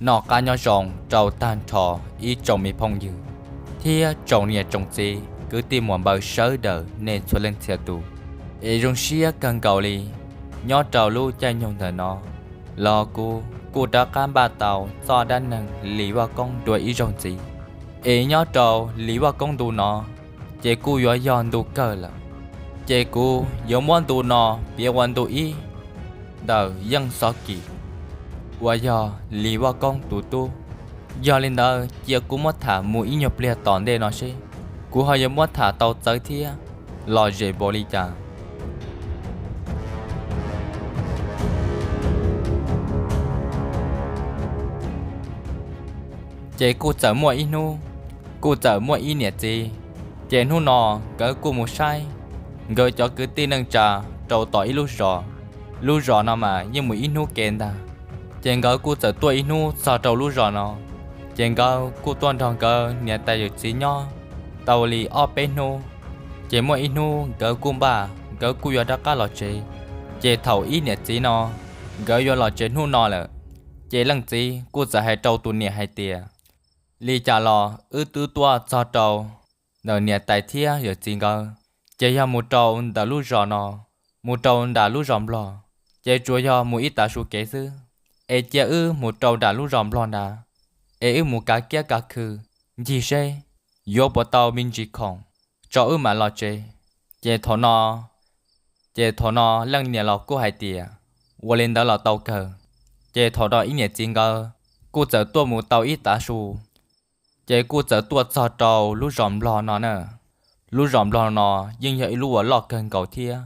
Noj qab nyob zoo rau tag nrho ib tsoom me phooj ywg thiab tsoom niam tsoom txiv kwv tij muam npawg sawv daws nej txhua leej txhia tus. Es zoo siab kawg nkaus li, nyob rau lub caij nyoog ntawm no los kuv kuj rov qab npaj tau txoj dab neeg Lis Vaj Koob dua ib zaug ntxiv. Es nyob rau Lis Vaj Koob ntu no ces kuj yuav yog ntu kawg lawm. Ces kuv yuav muab ntu no piav ua ntu ib ntawm Yeej Xov Kis uas yog Lis Vaj Koob tus tub. Yog li ntawd cia kuv muab tham mus ib nyuag pliag tom ntej no seb kuv ho yuav muab tham tau txawv thiab lom zem npaum li cas. Ces kuj txawm muaj ib hnub, kuj txawm muaj ib niam txiv, ces hnub no nkawd kuj mus saib nkawd cov kwv tij neej tsa rau tom ib lub zos. Lub zos no mas yeej mus ib hnub kev ntag. Ces nkawd kuj txawm tuaj ib hnub txog rau lub zos no, ces nkawd kuj tuaj nrog nkawd niam tais yawm txiv nyob tau li ob peb hnub. Ces muaj ib hnub nkawd kuj npaj nkawd kuj yuav rov qab los tsev. Ces thaum ib niam txiv no nkawd yuav los tsev hnub no lawm, ces leej txiv kuj txawm hais rau tus niam hais tias, li cas los wb twb tuaj txog rau ntawm niam tais thiab yawm txiv nkawd, ces yog mus rau ntawm lub zos no, mus rau nram lub zos nplog, ces tsuas yog mus ib tav su kev xwb. Es cia wb mus rau nram lub zos nplog nrad, es wb mus kav kiab kav khw ncig seb yuav puas tau me ntsis khoom tso wb mam los tsev. Ces thaum no, ces thaum no leej niam los kuj hais tias, ua li ntawd los tau kawg. Ces thaum no ib niam txiv nkawd kuj txawm tuaj mus tau ib tav su, ces kuj txawm tuaj txog rau lub zos nplog no na. Lub zos nplog no yeej yog ib lub uas loj kawg nkaus thiab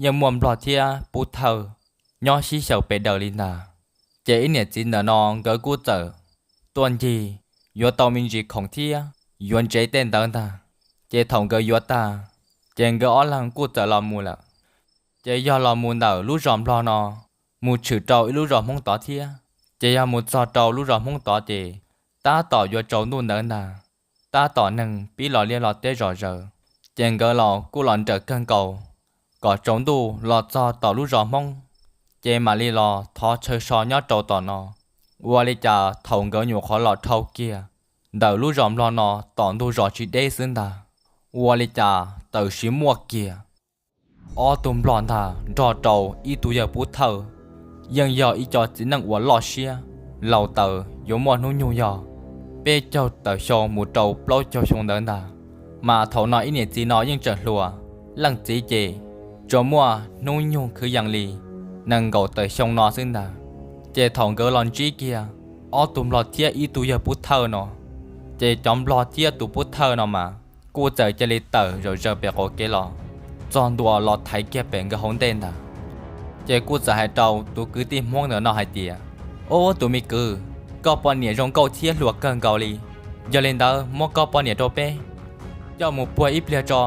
yeej muaj nplog thiab pub thawj nyob sib xyaw pes daws li ntag. Ces ib niam txiv ntawm no nkawd kuj txawm tuaj ncig yuav tau me ntsis khoom thiab yuav ntsev tej ntawd ntag. Ces thaum nkawd yuav tag, ces nkawd ob leeg kuj txawm los mus lawm. Ces yog los mus ntawm lub zos nplog no mus tshwm rau ib lub zos Hmoob tod thiab, ces yog mus txog rau lub zos Hmoob tod ces tab tom yuav tsaus ntuj ntawd ntag. Tab tom neeg pib los liaj los teb zom zaws, ces nkawd los kuj los nrawm kawg nkaus kom tsaus ntuj los txog tom lub zos Hmoob, ces mam li los thov chaw so nyob rau tom no. Ua li cas thaum nkawd nyuam qhuav los dhau kiag ntawm lub zos nplog no tom ntug zos tsis deb xwb ntag, ua li cas tawm sis muaj kiag ob tug nplog ntag nrog rau ib tug yawg pub thawj, yeej yog ib co txiv neej uas loj siab laus taws yuav muaj hnub nyoog yog peb caug tawm xyoo mus rau plaub caug xyoo ntawd ntag. Mas thaum no ib niam txiv no yeej tseem hluas, leej txiv ces tsuas muaj hnub nyoog kwv yees li nees nkaum tawm xyoo no xwb ntag. Ces thaum nkawd los ntsib kiag ob tug nplog thiab ib tug yawg pub thawj no, ces cov nplog thiab tus pub thawj no mas kuj txawm cia li tawm zom zaws pem qaum kev los txog ntua los thaiv kiag pem nkawd hauv ntej ntag. Ces kuj txawm hais rau tus kwv tij Hmoob ntawm no hais tias, ub, tus me kwv, koj poj niam zoo nkauj thiab hluas kawg nkaus li. Yog li ntawd muab koj poj niam rau peb coj mus puag ib pliag tso,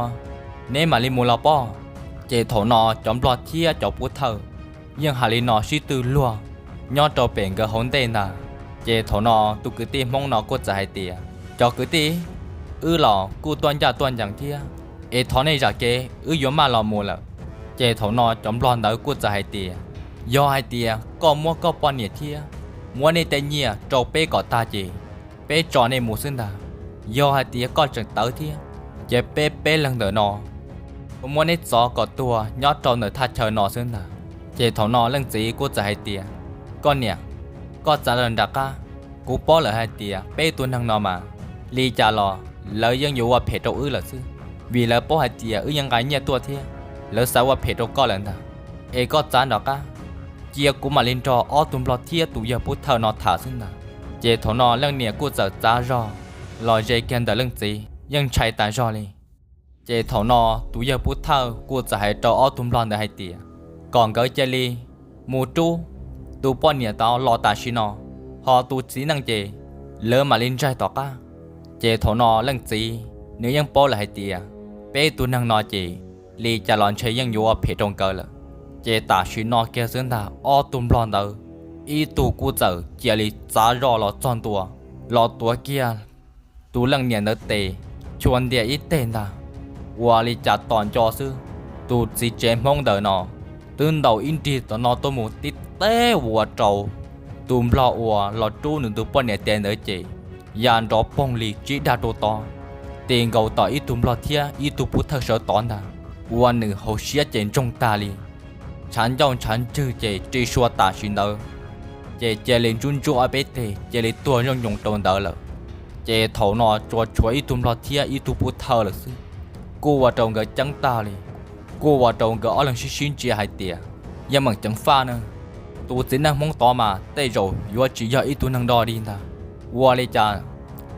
neb mam li mus los pob. Ces thaum no cov nplog thiab cov pub thawj yeej hais li no sib twv luag nyob rau pem nkawd hauv ntej ntag. Ces thaum no tus kwv tij Hmoob no kuj txawm hais tias, cov kwv tij, wb los kuj tuaj ncaj tuaj ncees thiab, es thov nej zam kev, wb yuav maj los mus lawm. Ces thaum no cov nplog ntawd kuj txawm hais tias, yog hais tias koj muab koj poj niam thiab muab nej tej nyiaj rau peb kom tag ces peb tso nej mus xwb ntag. Yog hais tias koj tseem tawv thiab, ces peb peb leeg ntawm no muab neb txov kom tuag nyob rau ntawm thaj chaw no xwb ntag. Ces thaum no leej txiv kuj txawm hais tias, koj niam, koj txav los nram qab, kuv paub lawm hais tias peb tug neeg no mas li cas los lawv yeej yuav ua phem rau wb lawm xwb, vim lawv paub hais tias wb yeej nqa nyiaj tuaj thiab lawv xav ua phem rau koj lawm ntag. Es koj txav nram qab, cia kuv mam li nrog ob tug nplog thiab tus yawg pub thawj no tham xwb ntag. Ces thaum no leej niam kuj txawm txav zog los ze kiag ntawm leej txiv yeej ntshai tas zog li. Ces thaum no tus yawg pub thawj kuj txawm hais rau ob tug nplog ntawd hais tias, kom nkawd cia li mus rub tus poj niam tod los tam sim no, ho tus txiv neej ces lawv mam li ntsaig tom qab. Ces thaum no leej txiv nws yeej paub lawm hais tias peb tug neeg no ces li cas los ntshe yeej yuav ua phem rau nkawd lawm. Ces tam sim no kiag xwb ntag ob tug nplog ntawd ib tug kuj txawm cia li txav zog los txog ntua, los tuav kiag tus leej niam ntawd tes, chua ntia ib teg ntag. Ua li cas tom nco xwb, tus txiv tsev Hmoob ntawd no twb ntaus ib nrig tom no tuaj mus tib teg ua rau Tus nplog uas los rub nws tus poj niam tes ntawd ces ya nrov poog li tsib dag rau tod, tis nkaus tom ib tug nplog thiab ib tug pub thawj sawv tod ntag, ua nws hauv siab ces ntsoog tag li. Ntshav ncauj ntshav ntswg ces ri sua tam sim ntawd, ces cia li ntsub ntsub ob peb teg cia li tuag nyooj nyoos rau ntawd lawm. Ces thaum no tsuas tshuav ib tug nplog thiab ib tug pub thawj lawm xwb, kuj ua rau nkawd ceeb tag li. Kuj ua rau nkawd ob leeg sib sib ntsia hais tias, yeej meem ceev faj na, tus txiv neej Hmoob tod mas tej zaum yuav tsis yog ib tug neeg dog dig ntag. Ua li cas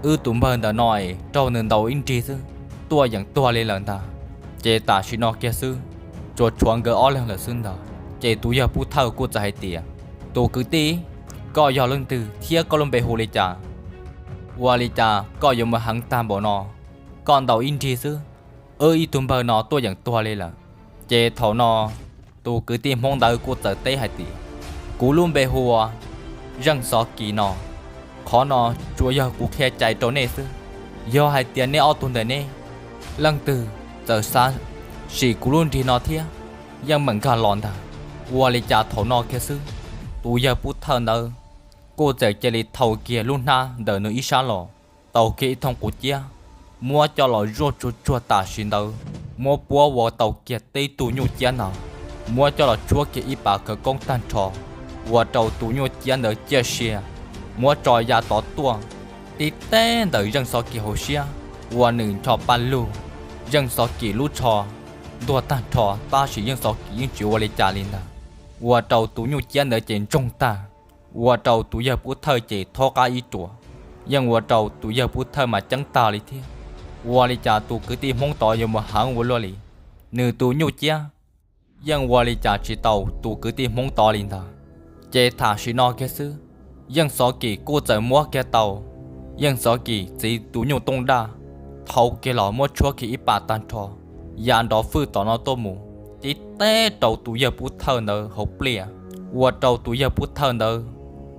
wb tus npawg ntawm no es raug nws ntaus ib nrig xwb tuaj yeem tuag li lawm ntag. Ces tam sim no kiag xwb, tsuas tshuav nkawd ob leeg lawm xwb ntag. Ces tus yawg pub thawj kuj txawm hais tias, tus kwv tij, koj yog leej twg thiab koj lub npe hu li cas? Ua li cas koj yuav mus heev tag npaum no? Koj ntaus ib nrig xwb, wb ib tug npawg no tuaj yeem tuag li lawm. Ces thaum no tus kwv tij Hmoob ntawd kuj txawm teb hais tias, kuv lub npe hu ua Zeej Xov Kis no. Qhov no tsuas yog kuv qhia cai rau nej xwb. Yog hais tias nej ob tug ntawm nej leej twg txawm xav sim kuv lub nrig no thiab, yeej meem nkag los ntag. Ua li cas thaum no kiag xwb, tus yawg pub thawj ntawd kuj txawm cia li thau kiag lub hnab ntawm nws ib sab los, tau kiag ib thooj quav ciab, muab coj los zuaj tsuag tsuag tam sim ntawd, muab puab ua tau kiag tib tug nyuj ciab ntag, muab coj los tshuab kiag ib pas khawv koob tag nrho, ua rau tus nyuj ciab ntawd ciaj sia, muab tso ya tod tuaj, tib teb ntawm Zeej Xov Kis hauv siab, ua nws ncho paj lug, Zeej Xov Kis lub tsho ntuag tag nrho tab sis Zeej Xov Kis yeej tsis ua li cas li ntag. Ua rau tus nyuj ciab ntawd ces ntsoog tag, ua rau tus yawg pub thawj ces thaub qab ib ruam, yeej ua rau tus yawg pub thawj mas ceeb tag li thiab. Ua li cas tus kwv tij Hmoob tod yuav mus heev ua luaj li, nws tus nyuj ciab yeej ua li cas tsis tau tus kwv tij Hmoob tod li ntag. Ces tam sim no kiag xwb, Zeej Xov Kis kuj txawm muab kiag tau Zeej Xov Kis txiv tus nyuj tooj daj, thau kiag los muab tshuab kiag ib pas tag nrho, ya nrov fwj tom no tuaj mus, tib teb rau tus yawg pub thawj ntawd hauv pliaj, ua rau tus yawg pub thawj ntawd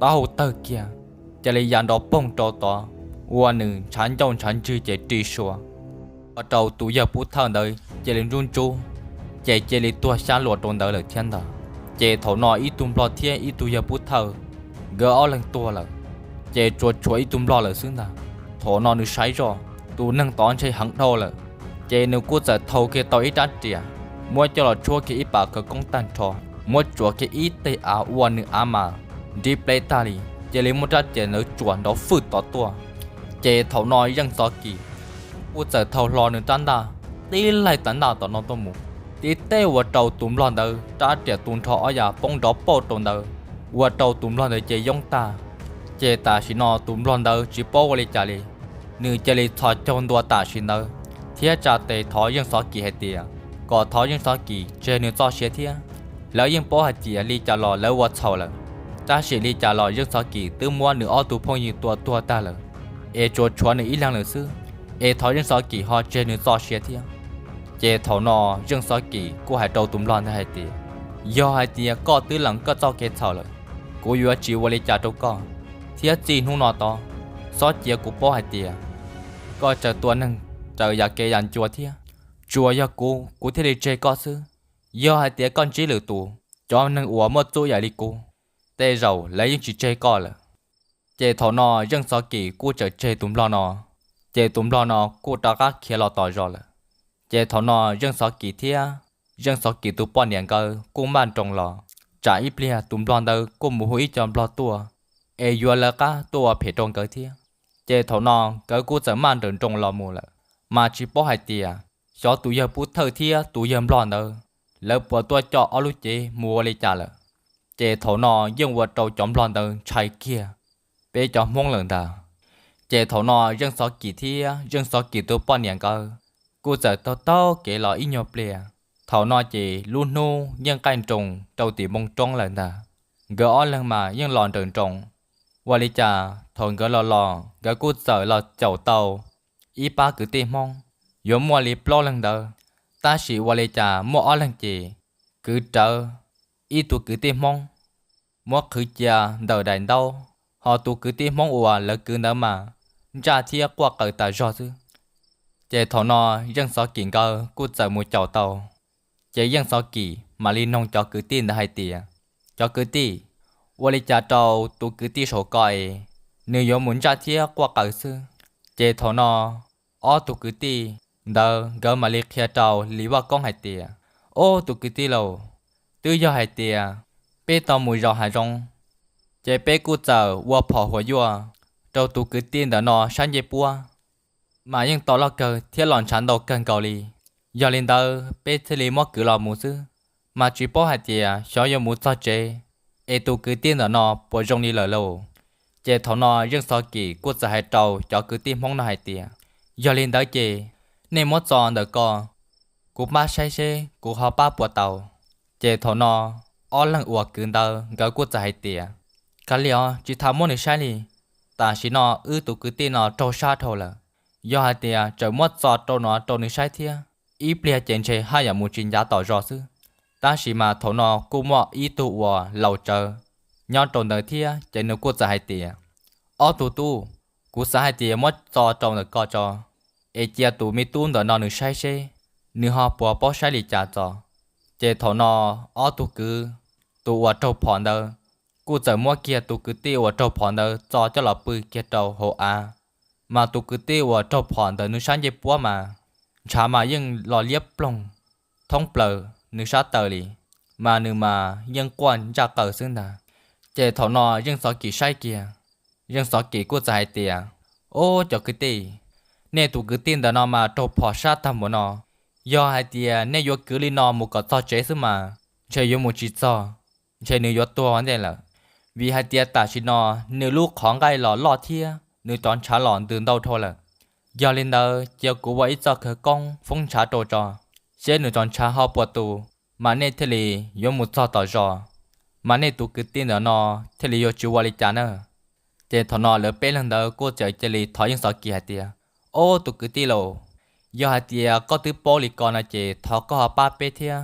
taub hau tawg kiag, cia li ya nrov poog rau tod, ua nws ntshav ncauj ntshav ntswg ces ri sua, ua rau tus yawg pub thawj ntawd cia li ntsub ntsub, ces cia li tuag xyab luas rau ntawd lawm thiab ntag. Ces thaum no ib tug nplog thiab ib tug yawg pub thawj, nkawd ob leeg tuag lawm, ces tsuas tshuav ib tug nplog lawm xwb ntag. Thaum no nws saib zoj tus neeg tod ntshe heev dhau lawm, ces nws kuj txawm thau kiag tau ib rab riam, muab coj los tshuab kiag ib pas khawv koob tag nrho, muab tsuav kiag ib teg av ua nws av mas nrib pleb tag li, cia li muab rab riam ntawd tsuam nrov fwj tod tuaj. Ces thaum no Zeej Xov Kis kuj txawm thau hlo nws rab ntaj, tib laig tav ntaj tom no tuaj mus, tib teb ua rau tus nplog ntawd rab riam tu nrho ob yam poob nrov pauj rau ntawd, ua rau tus nplog ntawd ces yoob tag. Ces tam sim no tus nplog ntawd tsis paub ua li cas li, nws cia li txhos caug ntua tam sim ntawd, thiab tsa tes thov Zeej Xov Kis hais tias kom thov Zeej Xov Kis tseg nws txoj sia thiab. Lawv yeej paub hais tias li cas los lawv ua txhaum lawm, tab sis li cas los Zeej Xov Kis twb muab nws ob tug phooj ywg tua tuag tag lawm, es tsuas tshuav nws ib leeg lawm xwb, es thov Zeej Xov Kis ho tseg nws txoj sia thiab. Ces thaum no Zeej Xov Kis kuj hais rau tus nplog ntawd hais tias, yog hais tias koj twb lees koj txoj kev txhaum lawm, kuv yuav tsis ua li cas rau koj, thiab txij hnub no tod, txhob cia kuv paub hais tias koj tsaws tua neeg raws yam kev yam ncua thiab. Tsuas yog kuv, kuv thiaj li tseg koj xwb. Yog hais tias koj ntsib lwm tus, cov neeg uas muaj txuj yam li kuv, tej zaum lawv yeej tsis tseg koj lawm. Ces thaum no Zeej Xov Kis kuj txawm tseg tus nplog no, ces tus nplog no kuj rov qab khiav los tom zos lawm. Ces thaum no Zeej Xov Kis thiab Zeej Xov Kis tus poj niam nkawd kuj maj nroos los, tsam ib pliag tus nplog ntawd kuj mus hu ib co nplog tuaj, es yuav lawv qab tuaj ua phem rau nkawd thiab. Ces thaum no nkawd kuj txawm maj nrawm nroos los mus lawm, mas tsis paub hais tias xyov tus yawg pub thawj thiab tus yawg nplog ntawd, lawv puas tuaj coj ob lub cev mus ua li cas lawm. Ces thaum no yeej ua rau cov nplog ntawd ntshai kiag peb cov Hmoob lawm ntag. Ces thaum no Zeej Xov Kis thiab Zeej Xov Kis tus poj niam nkawd kuj txawm taug taug kev los ib nyuag pliag. Thaum no ces lub hnub yeej qaij nroos rau tim npoo roob lawm ntag. Nkawd ob leeg mas yeej los nrawm nroos. Ua li cas thaum nkawd los los nkawd kuj txawm los caum tau ib pab kwv tij Hmoob, yuav muaj li plaub leeg ntawd, tab sis ua li cas muaj ob leeg ces kwv rawv ib tug kwv tij Hmoob muab qhwv cia ntawm daim ntaub, ho tus kwv tij Hmoob uas lawv kwv ntawd mas ntsaj thiab quaj qw tas zog xwb. Ces thaum no Zeej Xov Kis nkawd kuj txawm mus caum tau. Ces Zeej Xov Kis mam li noog cov kwv tij ntawd hais tias, cov kwv tij, ua li cas rau tus kwv tij saum ko es nws yuav mus ntsaj thiab quaj qw xwb. Ces thaum no ob tug kwv tij ntawd nkawd mam li qhia rau Lis Vaj Koob hais tias, Ob tus kwv tij lauj, twb yog hais tias peb tau mus zaum hav zoov, ces peb kuj txawm ua phom huam yuaj rau tus kwv tij ntawm no sab ncej puab, mas yeej tau loj kawg thiab los ntshav ntau kawg nkaus li. Yog li ntawd peb thiaj li muab kwv los mus xwb, mas tsis paub hais tias xyov yuav mus txog tsev es tus kwv tij ntawm no puas zoo li lawm lauj. Ces thaum no Zeej Xov Kim kuj txawm hais rau cov kwv tij Hmoob no hais tias, Yog li ntawd ces nej muab txo ntawm ko, kuv pab saib seb kuv ho pab puas tau. Ces thaum no ob leeg uas kwv ntawd nkawd kuj txawm hais tias, Kav liam os, tsis tas muab nws saib li. Tam sim no wb tus kwv tij no raug sab dhau lawm, yog hais tias tseem muab txo rau no rau nws saib thiab, ib pliag ces ntshe haj yam mus tsis ncav tom zos xwb. Tab sis mas thaum no kuj muaj ib tug uas laus tsawv nyob rau ntawd thiab, ces nws kuj txawm hais tias, Ob tug tub, kuv xav hais tias muab txo rau ntawm ko tso, es cia tus me tub ntawm no nws saib seb nws ho puas paub saib li cas txo. Ces thaum no ob tug kwv, tus uas raug phom ntawd kuj txawm muab kiag tus kwv tij uas raug phom ntawd txo coj los pw kiag rau hauv av. Mas tus kwv tij uas raug phom ntawm nws sab ncej puab mas ntshav mas yeej los liab ploog thoob plaws nws sab taw li, mas nws mas yeej quaj ntsaj qaws xwb ntag. Ces thaum no Zeej Xov Kim saib kiag, Zeej Xov Kim kuj txawm hais tias, Ob cov kwv tij, nej tus kwv tij ntawm no mas raug phom sab tag npaum no, yog hais tias nej yuav kwv li no mus kom txog tsev xwb mas ntshe yuav mus tsis txog, ntshe nws yuav tuag ua ntej lawm. Vim hais tias tam sim no nws lub qhov nqaij los loj thiab nws cov ntshav los ntws ntau dhau lawm. Yog li ntawd cia kuv ua ib txoj khawv koob foob ntshav rau tso, seb nws cov ntshav ho puas tu, mas nej thiaj li yuav mus txog tom zos, mas nej tus kwv tij ntawm no thiaj li yuav tsis ua li cas na. Ces thaum no lawv peb leeg ntawd kuj txawm cia li thov Yeej Xov Kis hais tias, Ob tus kwv tij lauj, yog hais tias koj twb paub li ko no ces thov koj ho pab peb thiab,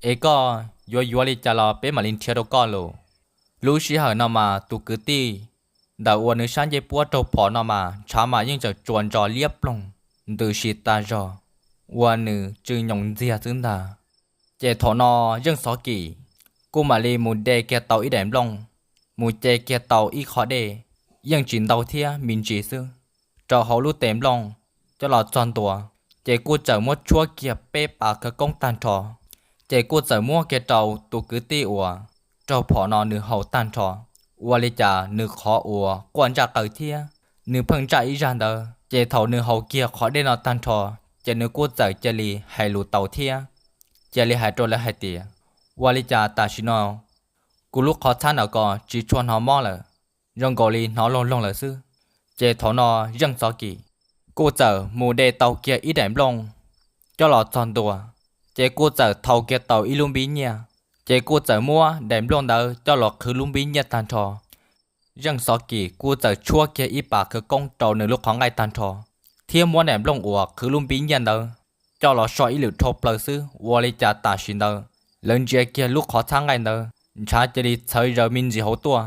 es koj yuav yuav li cas los peb mam li nrhiav rau koj lauj. Lub sij hawm no mas tus kwv tij ntawm uas nws sab ncej puab raug phom no mas ntshav mas yeej tseem tsuas ntsos liab ploog ntws si tag zog, ua nws tsw nyoos ntxiag xwb ntag. Ces thaum no Yeej Xov Kis kuj mam li mus de kiag tau ib daim nplooj, mus ce kiag tau ib qho dej, yeej tsis ntau thiab me ntsis xwb, rau hauv lub tes nplooj coj los txog ntua, ces kuj txawm muab tshuab kiag peb pas khawv koob tag nrho, ces kuj txawm muab kiag rau tus kwv tij uas raug phom no nws haus tag nrho. Ua li cas nws qhov uas quaj ntsaj qaws thiab nws pheej ntsaj ib zaj ntawd, ces thaum nws haus kiag qhov dej no tag nrho, ces nws kuj txawm cia li hais lus taus thiab cia li hais rau lawv hais tias, Ua li cas tam sim no kuv lub qhov txhab ntawm ko tsis tshua hnov mob lawm, zoo nkaus li hnov loog loog lawm xwb. Ces thaum no Yeej Xov Kis kuj txawm mus de tau kiag ib daim nplooj coj los txog ntua, ces kuj txawm thau kiag tau ib lub npib nyiaj, ces kuj txawm muab daim nplooj ntawd coj los qhwv lub npib nyiaj tag nrho. Yeej Xov Kis kuj txawm tshuab kiag ib pas khawv koob rau nws lub qhov nqaij tag nrho, thiab muab daim nplooj uas qhwv lub npib nyiaj ntawd coj los so ib lwm dhau plaws xwb. Ua li cas tam sim ntawd lawv ntsia kiag lub qhov txhab nqaij ntawd ntshav cia li txhawv zaws me ntsis hauv tuaj.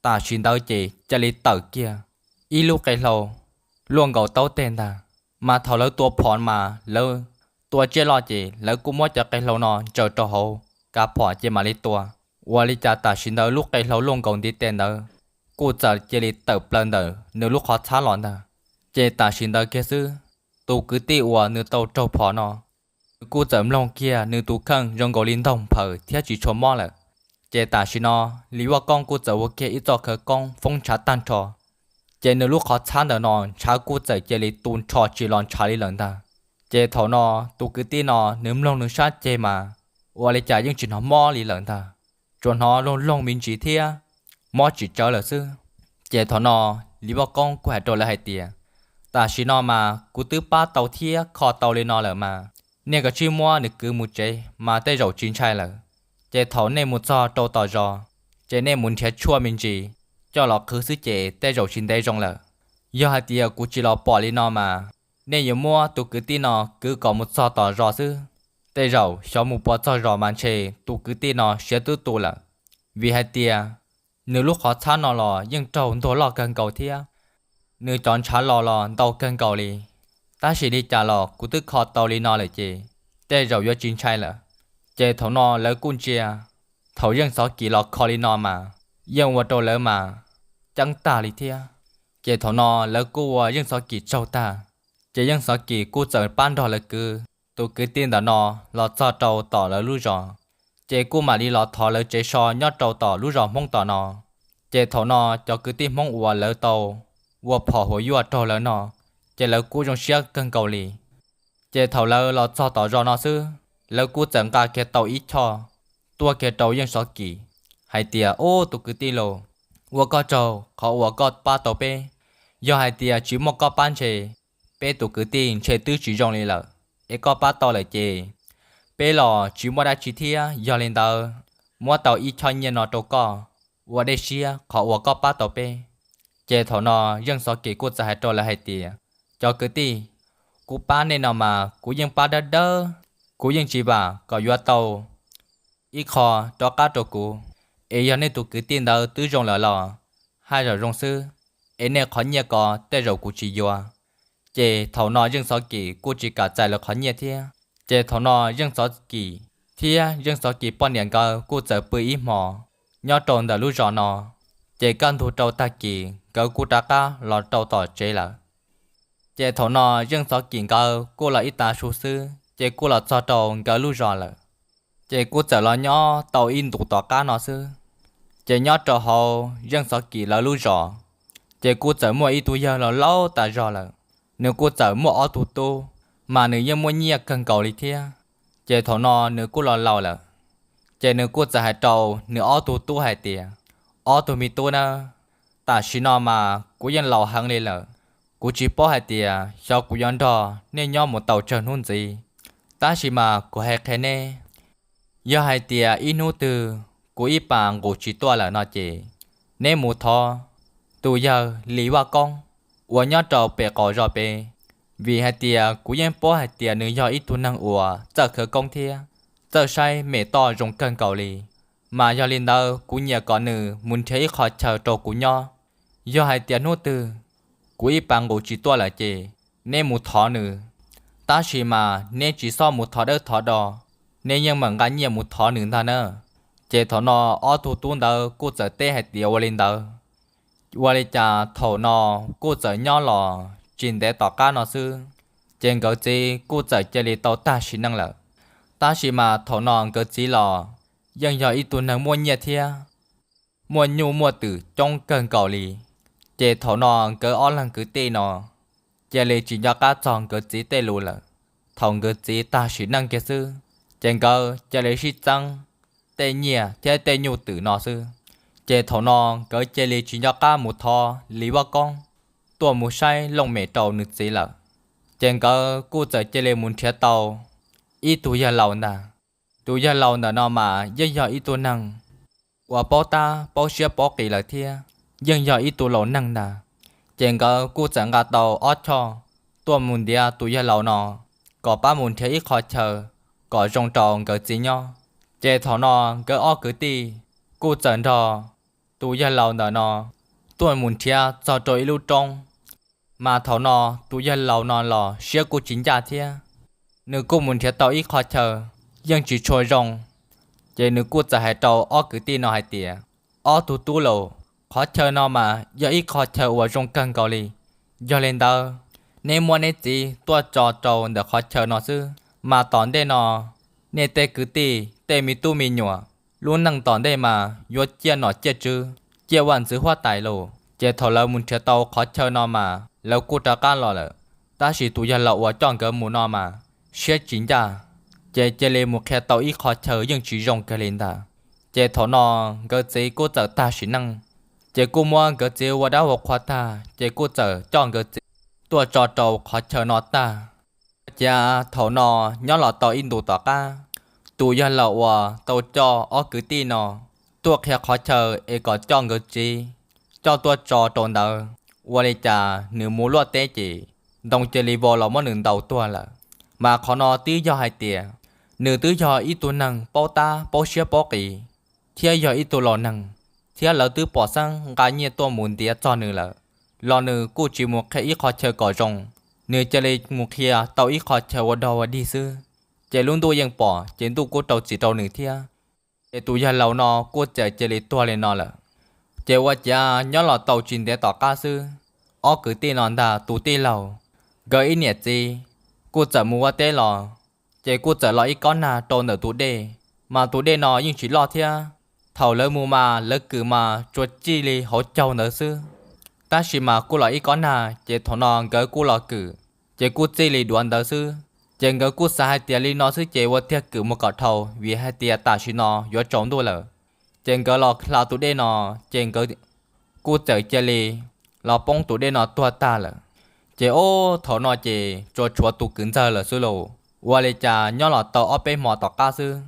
Tam sim ntawd ces cia li tawm kiag ib lub qe hlau luaj nkaus taub teg ntag. Mas thaum lawv tua phom mas lawv tua tsiaj loj ces lawv kuj muab cov qe hlau no ntsaws rau hauv kav phom ces mam li tua. Ua li cas tam sim ntawd lub qe hlau luaj nkaus ntiv tes ntawd kuj txawm cia li tawm plaws ntawm nws lub qhov txhab los ntag. Ces tam sim ntawd kiag xwb, tus kwv tij uas nws tau raug phom no, nws kuj txawm mloog kiag nws tus kheej zoo nkaus li ntaug nphaws thiab tsis tshua mob lawm. Ces tam sim no Lis Vaj Koob kuj txawm ua kiag ib txoj khawv koob foob ntshav tag nrho, ces nws lub qhov txhab ntawm no ntshav kuj txawm cia li tu nrho tsis los ntshav li lawm ntag. Ces thaum no tus kwv tij no nws mloog nws sab ceg mas ua li cas yeej tsis hnov mob li lawm ntag, tsuas hnov loog loog me ntsis thiab mob tsis tsawv lawm xwb. Ces thaum no Lis Vaj Koob kuj hais rau lawv hais tias, Tam sim no mas kuv twb pab tau thiab kho tau li no lawm mas, nej kav tsij muab nws kwv mus tsev mas tej zaum tsis ntshai lawm. Ces thaum nej mus txog rau tom zos, ces nej mus nrhiav tshuaj me ntsis coj los qhwv xwb ces tej zaum tsis ntev zoo lawm. Yog hais tias kuv tsis los pom li no mas, nej yuav muab tus kwv tij no kwv kom mus txog tom zos xwb, tej zaum xyov mus puas txog zos mas ntshe tus kwv tij no siav twb tu lawm. Vim hais tias nws lub qhov txhab no los yeej raug ntuag loj kawg nkaus thiab nws cov ntshav los los ntau kawg nkaus li. Tab sis li cas los kuv twb kho tau li no lawm ces tej zaum yuav tsis ntshai lawm. Ces thaum no lawv kuj ntsia, thaum Yeej Xov Kis los kho li no mas yeej ua rau lawv mas ceeb tag li thiab. Ces thaum no lawv kuj ua Yeej Xov Kis tsaug tag, ces Yeej Xov Kis kuj txawm pab nrog lawv kwv tus kwv tij ntawm no los txog rau tom lawv lub zos, ces kuj mam li los thov lawv tsev so nyob rau tom lub zos Hmoob tom no. Ces thaum no cov kwv tij Hmoob uas lawv tau ua phom huas yuaj raug lawv no, ces lawv kuj zoo siab kawg nkaus li. Ces thaum lawv los txog tom zos no xwb, lawv kuj txawm nqa kiag tau ib choj tuaj kiag rau Yeej Xov Kis hais tias, Ub, tus kwv tij laus, ua koj tsaug qhov uas koj pab tau peb. Yog hais tias tsis muaj koj pab ntshe peb tus kwv tij ntshe twb tsis zoo li lawm, es koj pab tau lawm ces peb los tsis muaj dab tsi thiab. Yog li ntawd, muab tau ib choj nyiaj no rau koj ua dej siab qhov uas koj pab tau peb. Ces thaum no Yeej Xov Kis kuj txawm hais rau lawv hais tias, Cov kwv tij, kuv pab nej no mas kuv yeej pab dawb dawb, kuv yeej tsis vam kom yuav tau ib qho rov qab rau kuv. Es yog nej tus kwv tij ntawd twb zoo lawm los haj zaum zoo xwb, es nej qhov nyiaj ko tej zaum kuv tsis yuav. Ces thaum no Yeej Xov Kis kuj tsis kam txais lawv qhov nyiaj thiab. Ces thaum no Yeej Xov Kis thiab Yeej Xov Kis poj niam nkawd kuj txawm pw ib hmos nyob rau ntawm lub zos no. Ces kaj ntug rau tag kis nkawd kuj rov qab los rau tom tsev lawm. Ces thaum no Yeej Xov Kis nkawd kuj los ib tav su xwb ces kuj los txog rau nkawd lub zos lawm. Ces kuj txawm los nyob tau ib ntus tom qab no xwb. Ces nyob rau hauv Yeej Xov Kis lawv lub zos, ces kuj txawm muaj ib tug yawg laus laus tas zog lawm. Nws kuj txawm muaj ob tug tub, mas nws yeej muaj nyiaj kawg nkaus li thiab. Ces thaum no nws kuj los laus lawm, ces nws kuj txawm hais rau nws ob tug tub hais tias, Ob tug me tub na, tam sim no mas kuv yeej laus heev li lawm, kuv tsis paub hais tias xyov kuv yuav nrog nej nyob mus tau tsawg hnub ntxiv. Tab sis mas kuv hais qhia neb, yog hais tias ib hnub twg kuv ib pas nqus tsis tuaj lawm no ces neb mus thov tus yawg Lis Vaj Koob uas nyob rau pem qaum zos pem, vim hais tias kuv yeej paub hais tias nws yog ib tug neeg uas txawj khawv koob thiab txawj saib mem toj zoo kawg nkaus li. Mas yog li ntawd kuv nyiam kom nws mus nrhiav ib qho chaw rau kuv nyob. Yog hais tias hnub twg kuv ib pas nqus tsis tuaj lawm ces neb mus thov nws. Tab sis mas neb tsis txhob mus thov dawb thov do, neb yeej meem nqa nyiaj mus thov nws ntag na. Ces thaum no ob tug tub ntawd kuj txawm teb hais tias ua li ntawd. Ua li cas thaum no kuj txawm nyob los tsis ntev tom qab no xwb, ces nkawd txiv kuj txawm cia li tau tag sim neej lawm. Tab sis mas thaum no nkawd txiv los yeej yog ib tug neeg muaj nyiaj thiab muaj nyuj muaj twm coob kawg nkaus li. Ces thaum no nkawd ob leeg kwv tij no cia li tsis nco qab txog nkawd txiv tej lus lawm. Thaum nkawd txiv tag sim neej kiag xwb, ces nkawd cia li sib txeeb tej nyiaj thiab tej nyuj twm no xwb. Ces thaum no nkawd cia li tsis nco qab mus thov Lis Vaj Koob tuaj mus saib looj mem rau nws txiv lawm. Ces nkawd kuj txawm cia li mus nrhiav tau ib tug yawg laus ntag. Tus yawg laus ntawm no mas yeej yog ib tug neeg uas paub tab paub siab paub qis lawm thiab yeej yog ib tug laus neeg ntag. Ces nkawd kuj txawm nqa tau ob choj tuaj mus ntiav tus yawg laus no kom pab mus nrhiav ib qho chaw kom zoo rau nkawd txiv nyob. Ces thaum no nkawd ob kwv tij kuj txawm nrog tus yawg laus ntawm no tuaj mus nrhiav txog rau ib lub roob. Mas thaum no tus yawg laus no los siab kuj tsis ncaj thiab, nws kuj mus nrhiav tau ib qho chaw yeej tsis tshua zoo. Ces nws kuj txawm hais rau ob kwv tij no hais tias, Ob tug tub laus, qhov chaw no mas yog ib qho chaw uas zoo kawg nkaus li. Yog li ntawd, neb muab neb txiv tuaj tso rau ntawm qhov chaw no xwb, mas tom ntej no nej tej kwv tij tej me tub me nyuam lub neej tom ntej mas yuav ciaj nom ciaj tswv, ciaj vaj ntxwv huab tais lauj. Ces thaum lawv mus nrhiav tau qhov chaw no mas lawv kuj rov qab los lawm. Tab sis tus yawg laus uas coj nkawd mus no mas siab tsis ncaj, ces cia li mus qhia tau ib qho chaw yeej tsis zoo kiag li ntag. Ces thaum no nkawd txiv kuj txawm tag sim neej, ces kuj muab nkawd txiv ua dab ua qhua tag ces kuj txawm coj nkawd txiv tuaj tso rau qhov chaw no tag. Ua cas thaum no nyob los tau ib ntus tom qab, tus yawg laus uas tau coj ob kwv tij no tuaj qhia qhov chaw es kom coj nkawd txiv coj tuaj tso rau ntawd, ua li cas nws mus luaj teb ces ntoo cia li vau los muab nws ntaus tuag lawm. Mas qhov no twb yog hais tias nws twb yog ib tug neeg paub tab paub siab paub qis, thiab yog ib tug laus neeg, thiab lawv twb pom xeeb nqa nyiaj tuaj mus ntiav txog nws lawm, los nws kuj tsis mus qhia ib qho chaw kom zoo, nws cia li mus qhia tau ib qho chaw ua dog ua dig xwb. Ces lub ntuj yeej pom ces ntuj kuj rau txim rau nws thiab. Ces tus yawg laus no kuj txawm cia li tuag li no lawm. Ces ua ciav nyob los tau tsis ntev tom qab xwb, ob kwv tij no ntag tus tij laug, nkawd ib niam txiv kuj txawm mus ua teb los, ces kuj txawm los ib kob nag rau ntawm tus dej, mas tus dej no yeej tsis loj thiab. Thaum lawv mus mas lawv kwm mas tsuas cig li hauv caug ntawd xwb, tab sis mas kuj los ib kob nag, ces thaum no nkawd kuj los kwm, ces kuj txij li duav ntawd xwb. Ces nkawd kuj xav hais tias li no xwb ces ua tiag kwm mus kom dhau, vim hais tias tam sim no yuav tsaus ntuj lawm. Ces nkawd los hla tus dej no, ces nkawd kuj txawm cia li los poob tus dej no tuag tag lawm. Ces ob thaum no ces tsuas tshuav tus kwv ntxawg lawm xwb lauj. Ua li cas nyob los tau ob peb hmo tom qab xwb,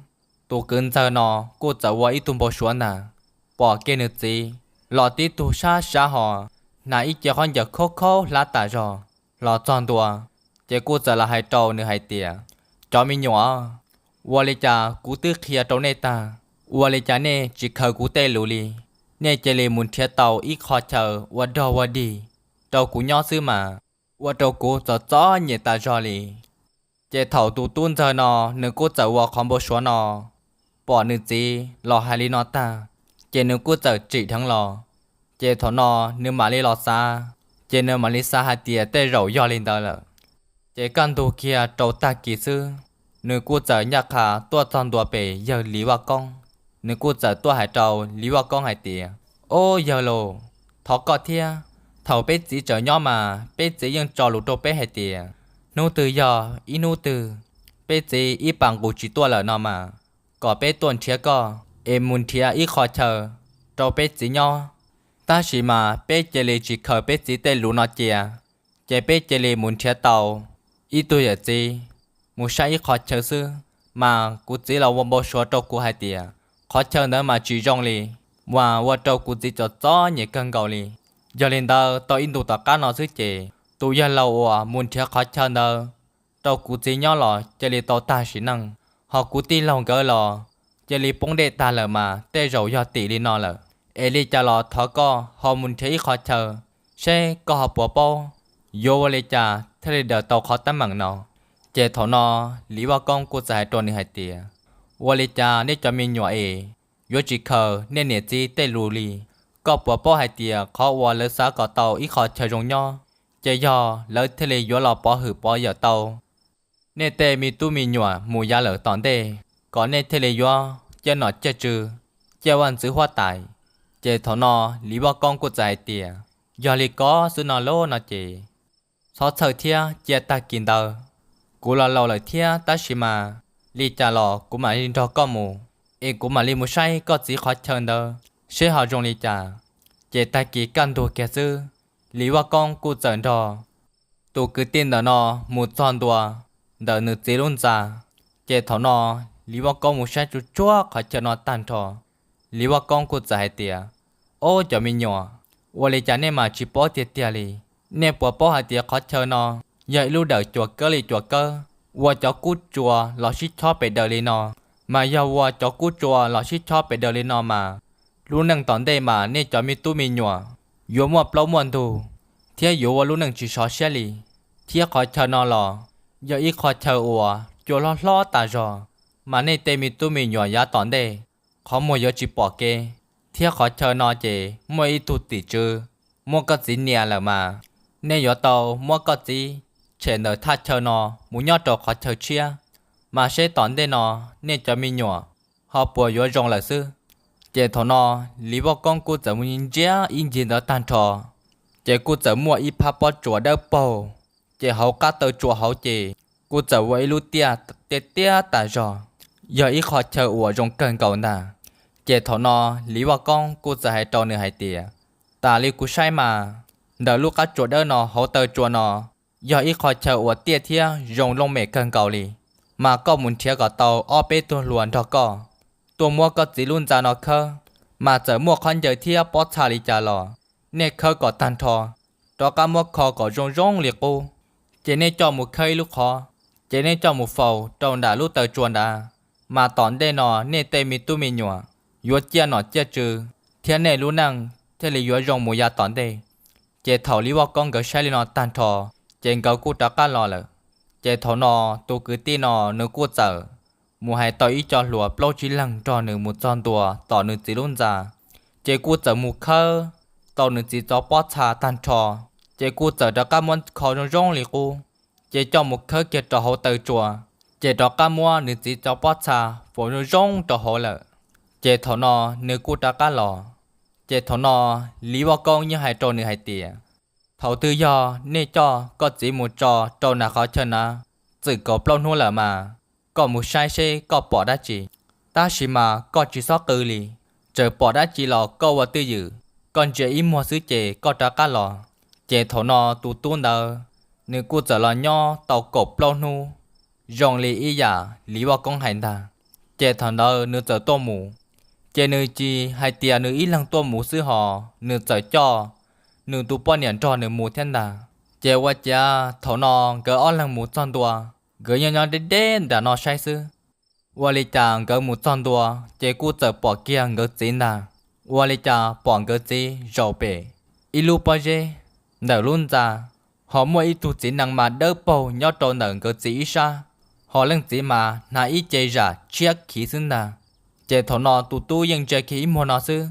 tus kwv ntxawg no kuj txawm ua ib tug npau suav ntag, pom kiag nws txiv los tib tug sab sab ho hnav ib ce khaub ncaws khaub khaub hlab tas zog los txog ntua, ces kuj txawm los hais rau nws hais tias, Cov me nyuam, ua li cas kuv twb qhia rau nej tag, ua li cas nej tsis khaws kuv tej lus li? Nej cia li mus nrhiav tau ib qho chaw ua dog ua dig rau kuv nyob xwb mas, ua rau kuv txom txom nyem tas zog li. Ces thaum tus tub ntxawg no nws kuj txawm ua qhov npau suav no, pom nws txiv los hais li no tag, ces nws kuj txawm tsim dheev los. Ces thaum no nws mam li los xav, ces nws mam li xav hais tias tej zaum yog li ntawd lawm. Ces kaj ntug kiag rau tag kis xwb, nws kuj txawm ncaj qha tuaj txog ntua pem yawg Lis Vaj Koob. Nws kuj txawm tuaj hais rau Lis Vaj Koob hais tias, Ob yawg lauj, thov koj thiab, thaum peb txiv tseem nyob mas peb txiv yeej tso lus rau peb hais tias hnub twg yog ib hnub twg peb txiv ib pas nqus tsis tuaj lawm no mas, kom peb tuaj nrhiav koj es mus nrhiav ib qho chaw rau peb txiv nyob. Tab sis mas peb cia li tsis khaws peb txiv tej lus no cia, ces peb cia li mus nrhiav tau ib tug yawm txiv mus saib ib qho chaw xwb. Mas kuv txiv los ua npau suav rau kuv hais tias qhov chaw ntawd mas tsis zoo li, mas ua rau kuv txiv txom txom nyem kawg nkaus li. Yog li ntawd tau ib ntus tom qab no xwb ces tus yawg laus uas mus nrhiav qhov chaw ntawd rau kuv txiv nyob los cia li tau tag sim neej, ho kuv tij laug nkawd los cia li poob dej tag lawm mas tej zaum yog tim li no lawm. Es li cas los thov koj ho mus nrhiav ib qho chaw seb koj ho puas paub yuav ua li cas thiaj li daws tau qhov teeb meem no. Ces thaum no Lis Vaj Koob kuj txawm hais rau nws hais tias, Ua li cas nej cov me nyuam es yuav tsis khaws nej niam txiv tej lus li? Koj puas paub hais tias qhov uas lawv xav kom tau ib qho chaw zoo nyob, ces yog lawv thiaj li yuav los pov hwm pov yawm tau nej tej me tub me nyuam mus yav lawm tom ntej, kom nej thiaj li yuav ciaj nom ciaj tswv, ciaj vaj ntxwv huab tais. Ces thaum no Lis Vaj Koob kuj txawm hais tias, Yog li ko xwb no lauj no ces txhob txhawj thiab cia tag kis ntawd. Kuv los laus lawm thiab tab sis mas li cas los kuv mam li nrog koj mus, es kuv mam li mus saib koj txiv qhov chaw ntawd seb ho zoo li cas. Ces tag kis kaj ntug kiag xwb, Lis Vaj Koob kuj txawm nrog tus kwv tij ntawm no mus txog ntua ntawm nws txiv lub ntxa. Ces thaum no Lis Vaj Koob mus saib tsuj tsuag qhov chaw no tag nrho, Lis Vaj Koob kuj txawm hais tias, Ob cov me nyuam, ua li cas nej mas tsis paub tiag tiag li? Nej puas paub hais tias qhov chaw no yog ib lub dawm cuam kawb li cuam kawb, ua cov kub tsua los sib chob pes daws li no? Mas yog ua cov kub tsua los sib chob pes daws li no mas, lub neej tom ntej mas nej cov me tub me nyuam yuav muaj plaub muaj ntug, thiab yuav ua lub neej tsis sov siab li. Thiab qhov chaw no los yog ib qho chaw uas cua hlob hlob tas zog, mas nej tej me tub me nyuam yav tom ntej qhov muag yuav tsis pom kev. Thiab qhov chaw no ces muaj ib tug tim tswv muab koj txiv nias lawm mas, nej yuav tau muab koj txiv tshem ntawm thaj chaw no mus nyob rau qhov chaw tshiab, mas seb tom ntej no nej cov me nyuam ho puas yuav zoo lawm xwb. Ces thaum no Lis Vaj Koob kuj txawm mus ntsia ib ncig ntawd tag nrho, ces kuj txawm muaj ib phab pob tsuas dawb paug, ces hauv qab taw tsua hauv ces kuj txawm ua ib lub tiaj tiaj tiaj tas zog, yog ib qho chaw uas zoo kawg nkaus ntag. Ces thaum no Lis Vaj Koob kuj txawm hais rau nws hais tias, Tas li kuv saib mas, ntawm lub qab tsua dawb no hauv taw tsua no yog ib qho chaw uas tiaj thiab zoo looj mem kawg nkaus li, mas koj mus nrhiav kom tau ob peb tug hluas nrog koj tuaj muab koj txiv lub ntxa no khawb, mas txawm muaj khaub ncaws thiab pob txha li cas los nej khawb kom tag nrho, rov qab muab kho kom zoo zoo li qub, ces nej coj mus khawb ib lub qhov, ces nej coj mus faus rau nram lub taw tsua nrad, mas tom ntej no nej tej me tub me nyuam yuav ciaj nom ciaj tswv, thiab nej lub neej thiaj li yuav zoo mus yav tom ntej. Ces thaum Lis Vaj Koob nkawd saib li no tag nrho, ces nkawd kuj rov qab los lawm. Ces thaum no tus kwv tij no nws kuj txawm mus hais tau ib co hluas plaub tsib leeg nrog nws mus txog ntua tom nws txiv lub ntxa. ces kuj txawm mus khawb tau nws txiv tsov pob txha tag nrho, ces kuj txawm rov qab muab kho zoo zoo li qub, ces coj mus khawb kiag rau hauv taw tsua, ces rov qab muab nws txiv tsov pob txha faus zoo zoo rau hauv lawm. Ces thaum no nws kuj rov qab los. Ces thaum no Lis Vaj Koob yeej hais rau nws hais tias, thaum twg yog nej coj koj txiv mus tso rau nram qhov chaw na, txwm kaum plaub hnub lawm mas, koj mus saib seb koj pom dab tsi. Tab sis mas koj tsis txhob qw li, txawm pom dab tsi los koj ua twj ywm, koj ntsia ib muag xwb ces koj rov qab los. Ces thaum no tus tub ntawd, nws kuj txawm los nyob tau kaum plaub hnub, zoo li ib yam Lis Vaj Koob hais ntag. Ces thaum ntawd nws txawm tuaj mus, ces nws tsis hais tias nws ib leeg tuaj mus xwb hos nws txawm coj nws tus poj niam nrog nws mus thiab ntag. Ces ua ciav thaum no nkawd ob leeg mus txog ntua, nkawd nyob nyob deb deb nram no saib xwb. Ua li cas nkawd mus txog ntua ces kuj txawm pom kiag nkawd txiv ntag. Ua li cas pom nkawd txiv zaum pem ib lub pob zeb ntawm lub ntxa, ho muaj ib tug txiv nees mas dawb paug nyob rau ntawm nkawd txiv ib sab, ho leej txiv mas hnav ib ce zam tshiab khiv xwb ntag. Ces thaum no tus tub yeej ntsia kiag ib muag no xwb,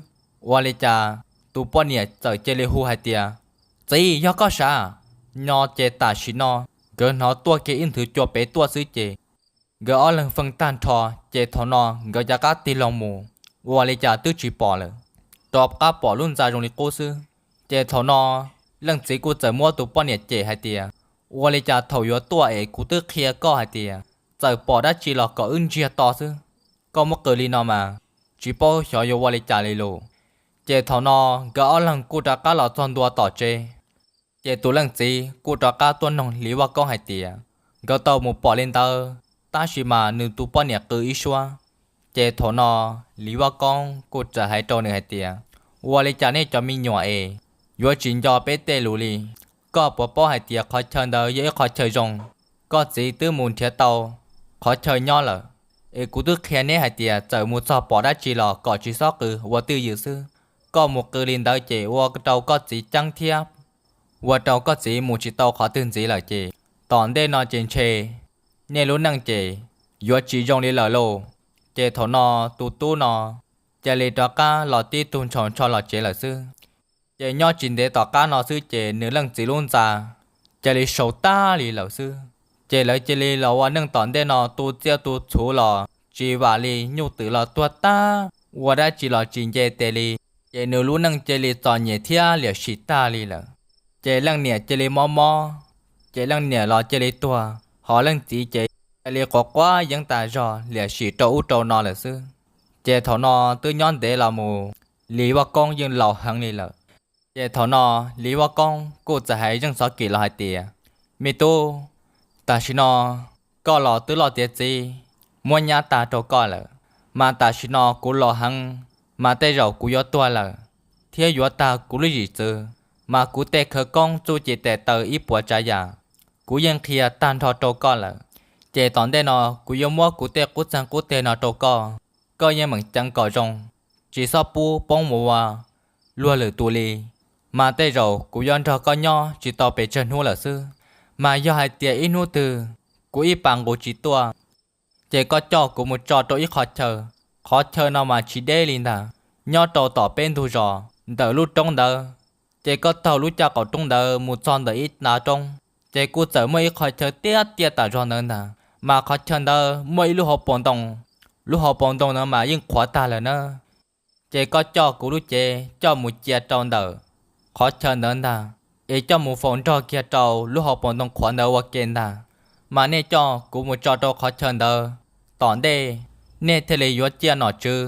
ua li cas tus poj niam txawm cia li hu hais tias, txiv, yog koj sav? Nyob ces tam sim no nkawd hnov tuaj kiag ib nthwv cua pem tuaj xwb ces nkawd ob leeg feej tag nrho, ces thaum no nkawd rov qab tig loo mus, ua li cas twb tsis pom lawm, rov qab pom lub ntxa zoo li qub xwb. Ces thaum no leej txiv kuj txawm muab tus poj niam cem hais tias, ua li cas thaum yuav tuaj es kuv twb qhia koj hais tias txawm pom dab tsi los kom wb ntsiag to xwb, koj muab qw li no mas tsis paub xyov yuav ua li cas li lus. Ces thaum no nkawd ob leeg kuj rov qab los txog ntua tom tsev. Ces tus leej txiv kuj rov qab tuaj noog Lis Vaj Koob hais tias, nkawd tau mus pom li ntawd tab sis mas nws tus poj niam qw ib suab. Ces thaum no Lis Vaj Koob kuj txawm hais rau nws hais tias, ua li cas nej cov me nyuam es yuav tsis nco peb tej lus li? Koj puas paub hais tias qhov chaw ntawd yog ib qhov chaw zoo? Koj txiv twb mus nrhiav tau qhov chaw nyob lawm, es kuv twb qhia neb hais tias txawm mus txog pom dab tsi los kom tsis txhob qw, ua twj ywm xwb. Koj mus qw li ntawd ces ua rau koj txiv ceeb thiab ua rau koj txiv mus tsis tau qhov twg ntxiv lawm ces tom ntej no ces ntshe nej lub neej ces yuav tsis zoo li lawm lauj. Ces thaum no tus tub no cia li rov qab los tib tug ntshaus ntsho los tsev lawm xwb. Ces nyob tsis ntev tom qab no xwb ces nws leej txiv lub ntxa cia li sau tag li lawm xwb. Ces lawv cia li los ua neej tom ntej no tu txiaj tu txhuv los tsis vam li, nyuj twm los tuag tag, ua dab tsi los tsis nce tes li. Ces nws lub neej cia li txom nyem thiab liam sim tag li lawm. Ces leej niam cia li mob mob, ces leej niam los cia li tuag, ho leej txiv ces cia li quav quav yeeb tas zog liam sim rau ub rau no lawm xwb. Ces thaum no twb nyob ntev los mus, Lis Vaj Koob yeej laus heev li lawm. Ces thaum no Lis Vaj Koob kuj txawm hais Zeej Xov Kim los hais tias, me tub, tam sim no koj los twb loj tiav txiv, muab nyab tag rau koj lawm, mas tam sim no kuv laus heev, mas tej zaum kuv yuav tuag lawm, thiab yuav tag kuv lub zim txwv, mas kuv tej khawv koob txuj ci tes taw ib puas tsav yam, kuv yeej qhia tag nrho rau koj lawm. Ces tom ntej no kuv yuav muab kuv tej qub txeeg qub teg no rau koj, koj yeej meem ceev kom zoo, tsis txhob pub poob mus ua luag lwm tus li. Mas tej zaum kuv yuav nrog koj nyob tsis tau pes tsawg hnub lawm xwb. Mas yog hais tias ib hnub twg kuv ib pas nqus tsis tuaj, ces koj coj kuv mus tso rau ib qho chaw. Qhov chaw no mas tsis deb li ntag, nyob rau tom peb ntug zos ntawm lub roob ntawd. Ces koj taug lub caj qaum roob ntawd mus txog ntawm ib tav roob, ces kuj txawm muaj ib qho chaw tiaj tiaj tam zog ntawd ntag. Mas qhov chaw ntawd muaj ib lub hauv paus ntoo, lub hauv paus ntoo ntawd mas yeej qhuav tag lawm na. Ces koj coj kuv lub cev coj mus cia rau ntawm qhov chaw ntawd ntag, es coj mus faus nrog kiag rau lub hauv paus ntoo qhuav ntawd ua ke ntag. Mas nej coj kuv mus tso rau qhov chaw ntawd, tom ntej nej thiaj li yuav ciaj nom tswv,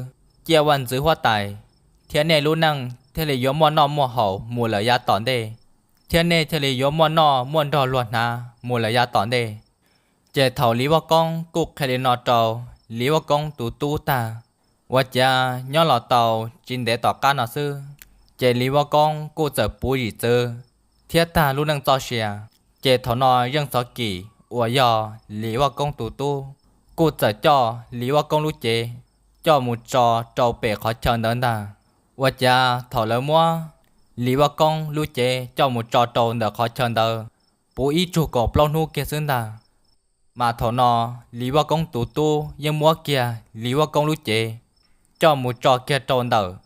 ciaj vaj ntxwv huab tais, thiab nej lub neej thiaj li yuav muaj noj muaj haus mus lawm yav tom ntej, thiab nej thiaj li yuav muaj noj muaj nrog luag hnav mus lawm yav tom ntej. Ces thaum Lis Vaj Koob kuj qhia li no rau Lis Vaj Koob tus tub tag, ua ciav nyob los tau tsis ntev tom qab no xwb, ces Lis Vaj Koob kuj txawm puv zim txwv thiab tag lub neej txoj sia. Ces thaum no Zeej Xov Kim uas yog Lis Vaj Koob tus tub kuj txawm coj Lis Vaj Koob lub cev coj mus tso rau pem qhov chaw ntawd ntag. Ua ciav thaum lawv muab Lis Vaj Koob lub cev coj mus tso rau ntawm qhov chaw ntawd puv ib tsug kaum plaub hnub kiag xwb ntag, mas thaum no Lis Vaj Koob tus tub yeej muab kiag Lis Vaj Koob lub cev coj mus tso kiag rau ntawm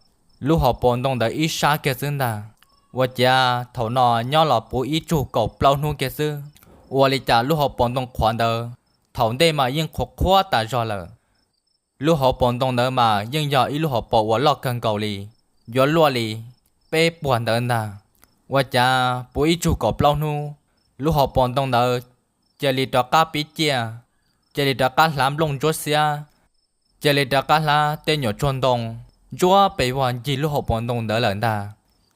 lub hauv paus ntoo ntawd ib sab kiag xwb ntag. Ua ciav thaum no nyob los puv ib tsug kaum plaub hnub kiag xwb, ua li cas lub hauv paus ntoo qhuav ntawd thaum ntej mas yeej qhuav qhuav tas zog lawm. Lub hauv paus ntoo ntawd mas yeej yog ib lub hauv paus uas loj kawg nkaus li, yuav luaj li peb puag ntawd ntag. Ua cas puv ib tsug kaum plaub hnub, lub hauv paus ntoo ntawd cia li rov qab pib ciaj, cia li rov qab hlav nplooj ntsuab xiab, cia li rov qab hlav tej nyuam tsuag ntoo ntsuab pes vog ncig lub hauv paus ntoo ntawd lawm ntag.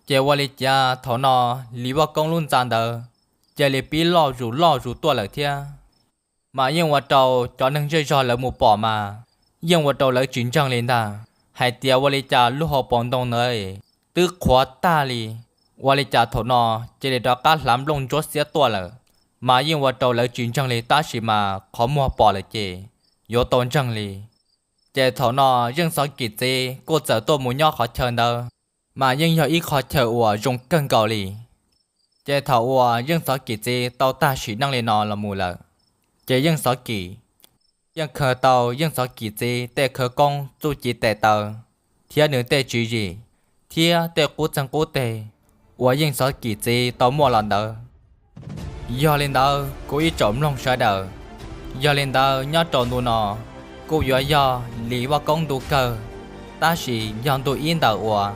Ces ua li cas thaum no Lis Vaj Koob lub ntxa ntawd cia li pib loj zus loj zus tuaj lawm thiab. Mas yeej ua rau cov neeg zej zog lawv mus pom mas yeej ua rau lawv tsis ntseeg li ntag, hais tias ua li cas lub hauv paus ntoo ntawd twb qhuav tag li, ua li cas thaum no cia li rov qab hlav nplooj ntsuab xiab tuaj lawm. Mas yeej ua rau lawv tsis ntseeg li, tab sis mas qhov muag pom lawm ces yuav tau ntseeg li. Ces thaum no Yeej Xov Kim txiv kuj txawm tuaj mus nyob qhov chaw ntawd, mas yeej yog ib qho chaw uas zoo kawg nkaus li. Ces thaum uas Yeej Xov Kim txiv tau tag sim neej li no los mus lawm, ces Yeej Xov Kim yeej khaws tau Yeej Xov Kim txiv tej khawv koob txuj ci tes taw, thiab nws tej tswv yim, thiab tej qub txeeg qub teg uas Yeej Xov Kim txiv tau muaj los ntawd. Yog li ntawd kuv ib tsoom mloog sawv daws, yog li ntawd nyob rau ntu no kuj yuav yog Lis Vaj Koob ntu kawg, tab sis yog ntu ib ntawm uas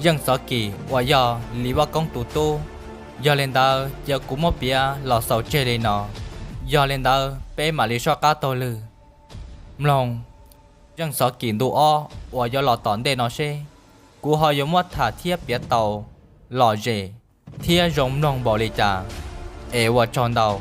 Yeej Xov Kim uas yog Lis Vaj Koob tus tub. Yog li ntawd cia kuv muab piav los xaus tseg li no, yog li ntawd peb mam li soj qab taug lw mloog Yeej Xov Kim ntu ob uas yuav los tom ntej no seb kuv ho yuav muab tham thiab piav tau lom zem thiab zoo mloog npaum li cas. Es ua tsaug ntau.